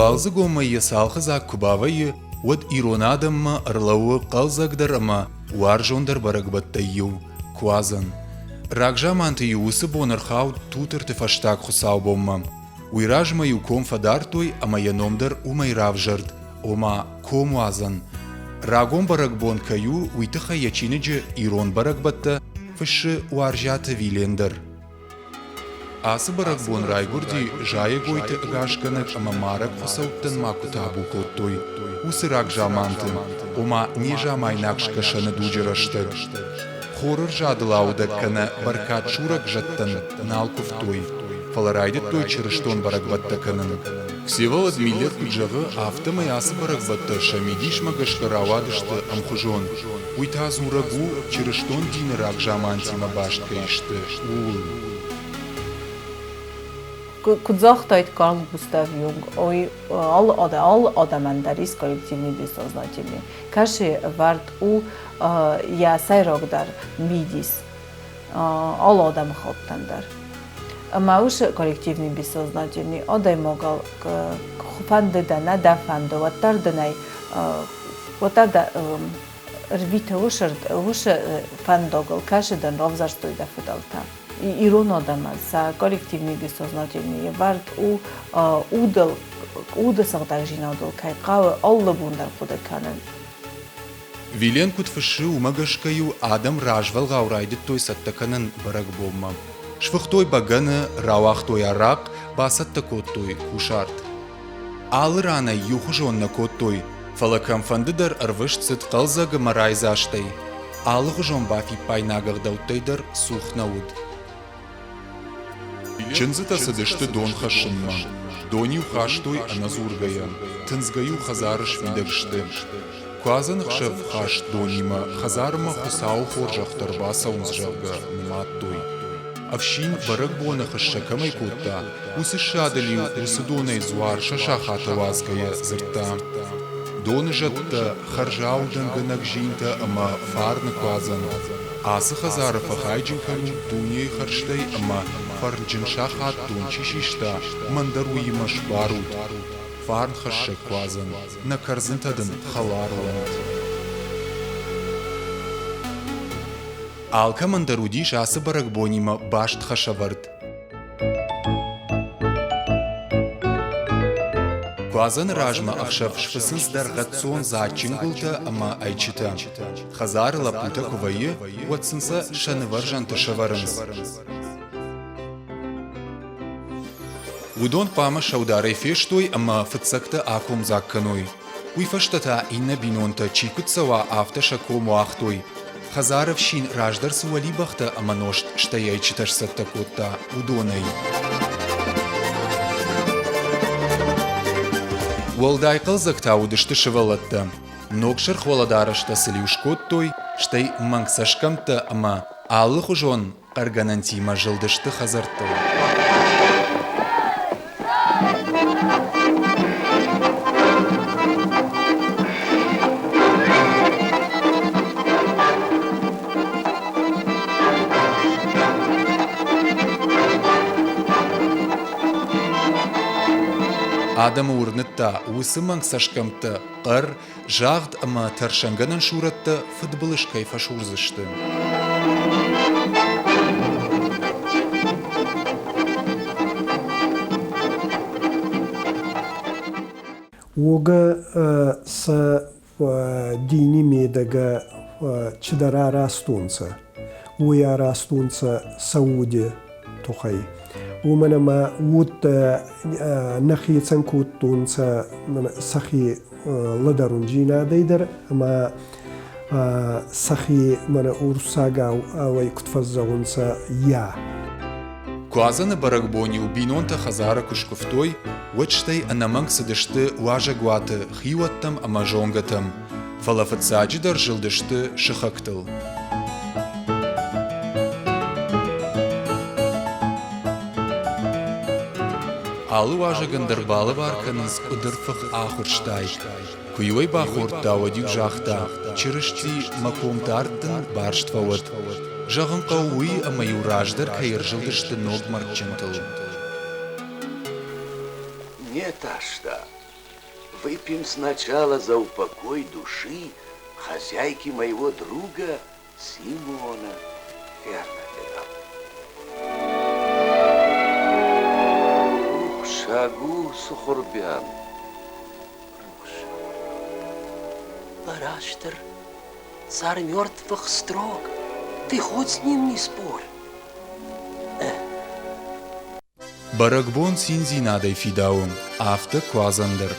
Уалдзыгон мӕй йӕ цалхыдзаг куы бавӕййы, уӕд ирон адӕммӕ ӕрлӕууы хъӕлдзӕгдӕр ӕмӕ уарзондӕр бӕрӕгбӕттӕй иу – Куадзӕн. Рагзаманты-иу уыцы бон ӕрхауд Тутырты фӕстаг хуыцаубонмӕ. Уый размӕ-иу ком фӕдардтой ӕмӕ йӕ ном дӕр уымӕй равзӕрд, ома комуадзӕн. Рагон бӕрӕгбон кӕй у, уый тыххӕй йӕ чиныджы «Ирон бӕрӕгбӕттӕ» фыссы Уарзиаты Вилен дӕр. Ацы бӕрӕгбон райгуырди зайӕгойты ӕгасгӕнӕг ӕмӕ марӕг хуыцӕуттӕн ма куы табу кодтой, уыцы рагзаманты, ома незамайнаг скӕсӕны дуджы рӕстӕг. Хоры рзадыл аудӕг кӕнӕ бӕркадсурӕг зӕдтӕн нал куывтой, фӕлӕ райдыдтой чырыстон бӕрӕгбӕттӕ кӕнын. Всеволод Миллер куыд зӕгъы, афтӕмӕй ацы бӕрӕгбӕттӕ сӕ мидисмӕ гӕсгӕ рауадысты ӕмхуызон. Уый та дзурӕг у, чырыстон дины рагзамантимӕ баст кӕй сты, ууыл. Куыд загътаид Карл Густав Юнг, ой алы алы адӕмӕн дӕр ис коллективный бессознательный. Кӕсы ӕвӕрд у йӕ сӕйрагдӕр мидис алы адӕмыхаттӕн дӕр. Ӕмӕ уыцы коллективный бессознательный адӕймагыл фӕнды дӕ, нӕ дӕ фӕнды, уӕддӕр дын ӕй уӕддӕр дӕ ӕрвиты уыцы фӕндагыл, кӕсы дын равзӕрстой дӕ фыдӕлтӕ. Ирон адӕмӕн сӕ коллективный бессознательный ӕвӕрд у удыл, уды сыгъдӕгдзинадыл кӕй хъӕуы алы бон дӕр хъуыды кӕнын. Вилен куыд фыссы, уымӕ гӕсгӕ-иу адӕм развӕлгъау райдыдтой цӕттӕ кӕнын бӕрӕгбонмӕ. Сфыхтой бӕгӕны, рауагътой арахъ, бацӕттӕ кодтой кусарт. Алы ранӕй иухуызон нӕ кодтой, фӕлӕ кӕмфӕнды дӕр ӕрвыст цыд хъӕлдзӕг ӕмӕ райдзастӕй. Алыгъуызон бафиппаинаг ӕгъдӕуттӕй дӕр цух нӕ уыд. Чындзытӕ цыдысты дон хӕссынмӕ. Дон-иу хастой ӕнӕдзургӕйӕ, тындзгӕ-иу хӕдзары смидӕг сты. Куадзӕны хсӕв хаст донимӕ хӕдзармӕ Хуыцауы хорзӕхтӕ ӕрбацӕуынц, зӕгъгӕ, нымадтой. Ӕфсин бӕрӕгбоны хыссӕ кӕмӕй кодта, уыцы ссадыл-иу уыцы донӕй дзуар сӕ сахаты уадзгӕйӕ дзырдта: Доны зӕдтӕ, хӕрзаудӕнгӕнӕг зинтӕ ӕмӕ фарны куадзӕн. Ацы хӕдзары фӕхайджын кӕнут дунейы хӕрзтӕй ӕмӕ фӕрнджын сахат дон чи систа, мӕн дӕр уыимӕ сбарут. Фарнхӕссӕг куадзӕн, нӕ кӕрдзынтӕ дын хӕлар уӕнт. Алкӕмӕн дӕр уыдис ацы бӕрӕгбонимӕ баст хӕсӕвӕрд. Куадзӕны размӕ ӕхсӕв сфыцынц дӕргъӕццон дзаджджын гуылтӕ ӕмӕ ӕйчытӕ. Хӕдзары лӕппутӕ куы вӕййы, уӕд сын сӕ сӕ нывӕрзӕнты сӕвӕрынц. Уыдон хъуамӕ сӕударӕй фестой ӕмӕ фыццӕгтӕ акомдзаг кӕной. Уый фӕстӕ та иннӕ бинонтӕ чи куыд цӕуа, афтӕ сӕ ком уагътой. Хӕдзары ӕфсин раздӕр цы уӕлибӕхтӕ ӕмӕ нозт, стӕй ӕйчытӕ сцӕттӕ кодта, уыдонӕй. Уӕлдай хъӕлдзӕг та уыдысты сывӕллӕттӕ. Ног сырх уӕлӕдарӕстӕ сыл-иу скодтой, стӕй мӕнг цӕсгӕмттӕ ӕмӕ алыхуызон хъӕргӕнӕнтимӕ зылдысты хӕдзӕрттыл. Адӕмы уырныдта, уыцы мӕнг цӕсгӕмттӕ хъӕр, загъд ӕмӕ тӕрсӕнгӕнӕн сурӕттӕ фыдбылыз кӕй фӕсурдзысты. Уогӕ сӕ дини медӕгӕ чидӕр аразтонцӕ, уой аразтонцӕ сӕ уоди туххӕй. Уомӕн ӕма уодтӕ нӕ хецӕн кодтонцӕ сӕхе лӕдӕрундзийнадӕй дӕр ӕма сӕхе мӕнӕ уруссагау ӕвӕй куд фӕззӕгъунцӕ, я. Куадзӕны бӕрӕгбон-иу бинонтӕ хӕдзары куы скуывтой, уӕд стӕй ӕнӕмӕнг цыдысты уазӕгуаты хиуӕттӕм ӕмӕ зонгӕтӕм, фӕлӕ фыццаджыдӕр зылдысты сыхӕгтыл. Алы уазӕгӕн дӕр балӕвар кӕнынц къуыдырфых ахуырстӕй. Куы-иу ӕй бахордта, уӕд-иу загъта: «Чырысти, мӕ комдард дын барст фӕуӕд». Зӕгъын хъӕуы уый, ӕмӕ-иу раздӕр кӕй ӕрзылдысты ног мӕрдджынтыл. Не таста. Выпьем сначала за упокой души хозяйки моего друга Симона. Верно, беда. Рухсаг у, Сухурбян. Рухсаг. Барастыр, царь мертвых строг, ты хоть с ним не спорь. Бӕрӕгбон циндзинадӕй фидауы, афтӕ куадзӕн дӕр.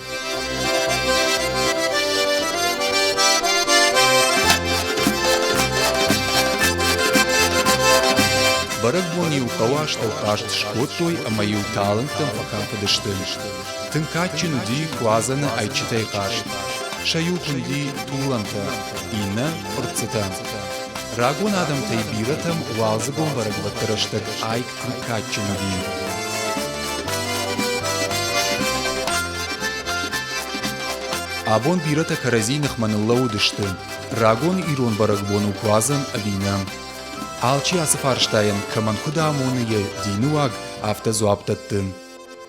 Бӕрӕгбон-иу хъӕуы астӕу хъазт скодтой ӕмӕ-иу талынгтӕм фӕкафыдысты. Тынг кадджын уыди куадзӕны ӕйчытӕй хъазт. Сӕ иу хуынди тулӕнтӕ, иннӕ хъуырццытӕ. Рагон адӕмтӕй бирӕтӕм уалдзыгон бӕрӕгбӕтты рӕстӕг айк тынг кадджын уыди. Абон бирӕтӕ кӕрӕдзи ныхмӕ ныллӕууыдысты, рагон ирон бӕрӕгбон у куадзӕн ӕви нӕ. Алчи ацы фарстайӕн кӕмӕн куыд амоны йӕ дины уаг, афтӕ дзуапп дӕтты.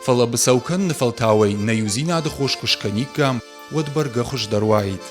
Фӕлӕ быцӕу кӕныны фӕлтауӕй нӕ иудзинады хос куы скӕниккам, уӕд бӕргӕ хуыздӕр уаид.